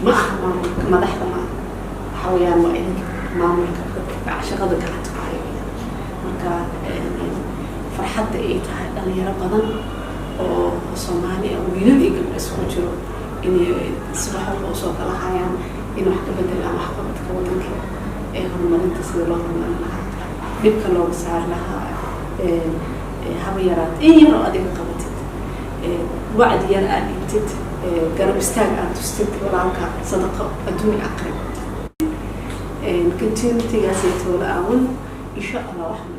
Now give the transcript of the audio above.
Ma aha maamulka, madaxda ma aha. Waxa weeyaan waa idinka maamulka, dadka shaqada gacanta ku haya weeyaan. Marka farxadda ay tahay dhalinyaro badan oo Soomaali ah, wiilal iyo gabdho isku jiro, inay subax walba usoo kala hayaan in wax ka bedelaan waxqabadka wadanka ee horumarinta, sida loo horumarin lahaa, dhibka looga saari lahaa. Haba yaraat in yar oo adiga qabatid, wacdi yar aad dhigtid, garab istaag aad tustid walaalka, sadaqo adduun aqri continuity-gaasay toola aawan, insha Allah wax.